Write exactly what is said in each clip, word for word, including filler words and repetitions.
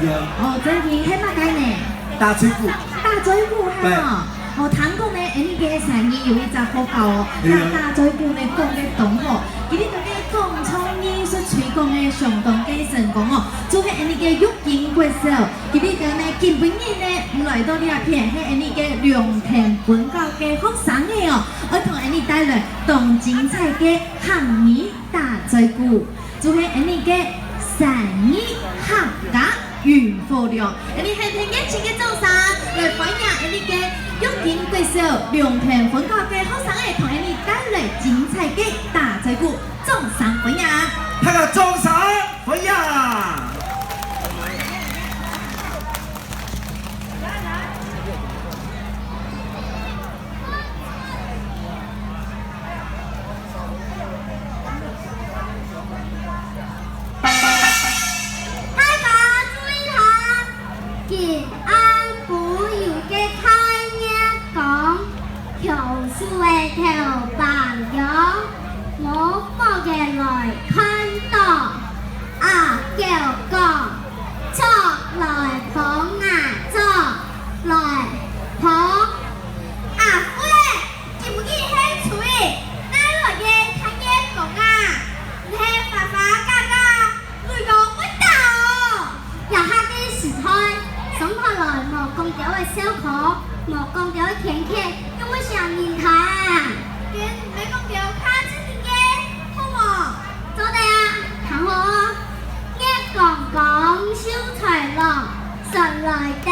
哦，真个，係麼个呢？打嘴鼓。打嘴鼓，係無？哦，聽講呢，𫣆俚个三義有一隻學校哦，對啊。該打嘴鼓呢，講得當好。佢等呢，講唱藝術推廣呢，相當个成功哦。就係𫣆俚个育英國小，佢等呢，今晡日呢，來到這片，係𫣆俚个龍騰本校个學生仔哦，愛同𫣆俚帶來當精彩个客語打嘴鼓。 就係𫣆俚个三義客家雲火龍。𫣆俚還係熱情个掌聲，來歡迎𫣆俚个育英國小龍騰本校个學生仔，同𫣆俚帶來精彩个打嘴鼓，掌聲歡迎！大家掌聲歡迎！ 大家注意聽，今暗晡有個大月光，翹首个頭擺樣，無發个來看到。阿狗講：「捉來捧啊，捉來捧！」阿虎仔， 今晡日係初一，哪來个大月光啊？毋係花花假假，雷公會打哦！這下个時代，上台來無講兜个笑科，無講兜个天譴，仰會成人才啊？該毋係講兜較正經个，好無？做得啊，聽好哦！月光光，秀才郎，船來得，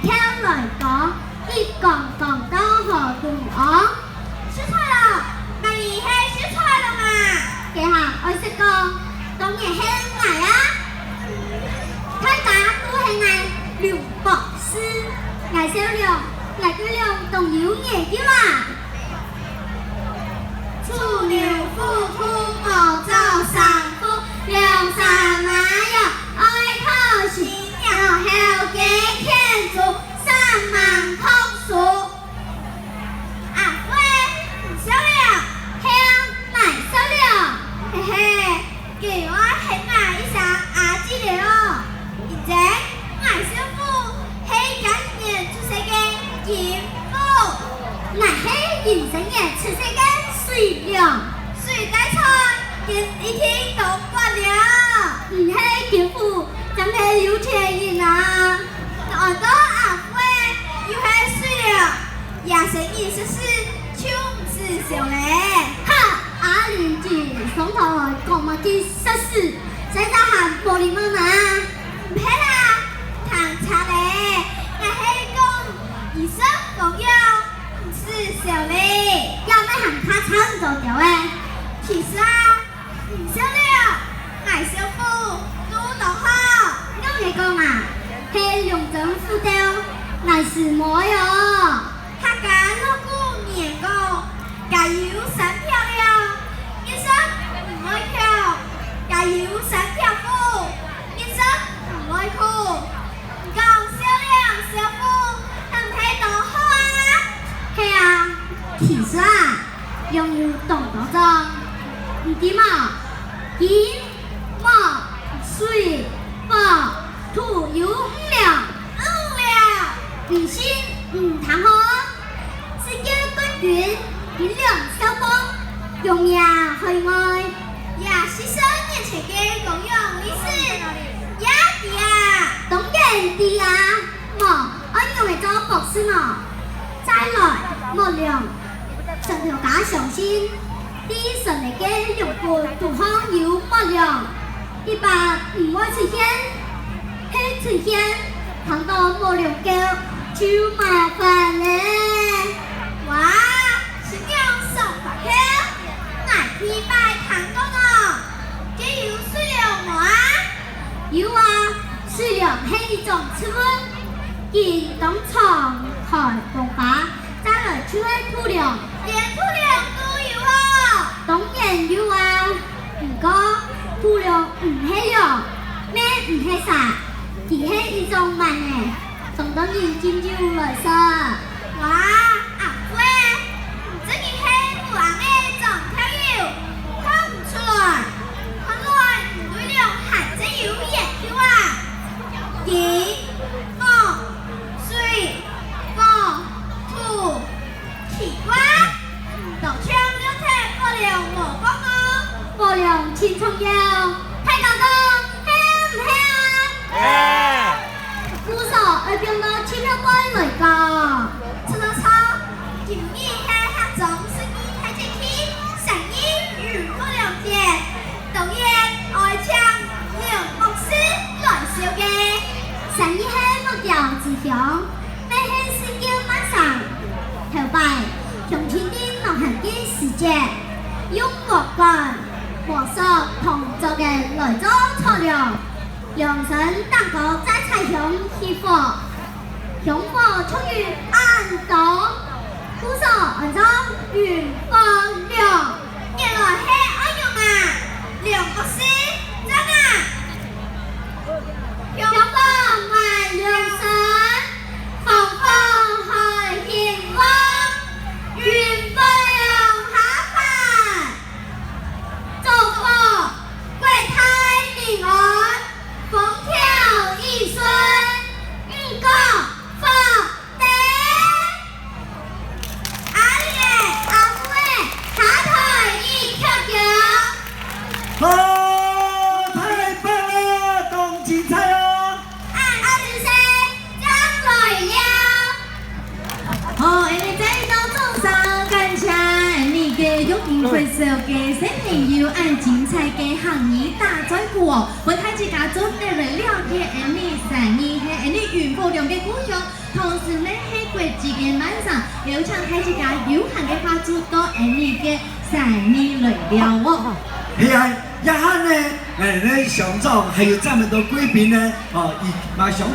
轎來扛，一扛扛到河中央。 秀才郎，麼人係秀才郎啊？該下愛識講，當然係𠊎啊！大家都喊𠊎龍博士，𠊎姓龍，𠊎對龍當有研究啊！「鼠牛虎兔無做丈夫，龍蛇馬羊愛討新娘，猴雞犬豬煞猛讀書。」 阿虎仔，你笑了？係啊，𠊎笑了。嘿嘿，該愛喊𠊎一聲阿姊了哦。認真，𠊎姓虎，係今年出世个金虎。𠊎係壬申年出世个水龍。水大船，今一定當闊了。毋係金虎，正係有錢人啊！安到阿虎仔，又係水龍。 這細人識字就毋使愁咧。哈！阿玲姊上台講麼个識字，實在還無禮貌呢。毋係啦，聽差咧，𠊎係講醫術保養，毋使愁咧。也毋係還較差毋多兜仔。其實啊， 毋笑了，𠊎笑虎，都當好。仰仔講啊，係龍爭虎鬥，𠊎輸無哦。客家老古人言講，家有三條龍，一生毋會窮；家有三條虎，一生毋會苦。你講笑龍笑虎，敢係當好啊？係啊，其實啊， 龍有當多種，你知無？金、木、水、火、土有五龍。五龍！毋信，你聽好。世界冠軍金龍少峰，揚名海外。這四十年前个高陽歷史，也知啊？當然知啊！無，愛仰仔做博士呢？再來，木龍。 船頭家相信，在船仔个龍骨肚項有木龍，一般毋會出現，係出現，聽到木龍噭就麻煩咧。哇，新娘上發噭，𠊎第一擺聽到呢，該有水龍無啊？有啊，水龍係一種植物，佢當長開當花， 再來就係土龍。連土龍都有哦！當然有啊！毋過，土龍毋係龍，乜毋係蛇，佢係一種鰻仔，當多人敬酒來食。哇，阿虎仔，你真經係武行个張跳友，看毋出來。看來你對龍還真有研究啊！鄉，乜係世界萬城。頭擺，鄉親在農閒个時節，用禾稈、禾索同竹仔來做草料，兩身頂高再插香起火，香火就有恁多，故所安做雲火龍。 原來係恁樣啊！梁博士，讚啊！香火滿園生，烽火海興旺，雲飛龍下凡，灶火國泰民安，風調雨順，五穀豐 登！阿里仔、阿母仔，下台一鞠躬。好，太棒了，當精彩哦！恁仔細，正來尞。好，𠊎兜再一到掌聲，感謝𠊎兜个育英國小个小朋友恁精彩个客語打嘴鼓哦，分大自家做得來了解𠊎兜三義係𠊎兜雲火龍个故鄉。 同時呢，係國際个晚上，邀請大自家有閒个話，就到𠊎兜个三義來尞哦。係啊，這下呢，𠊎兜鄉長還有這麼多貴賓呢，哦，佢嘛想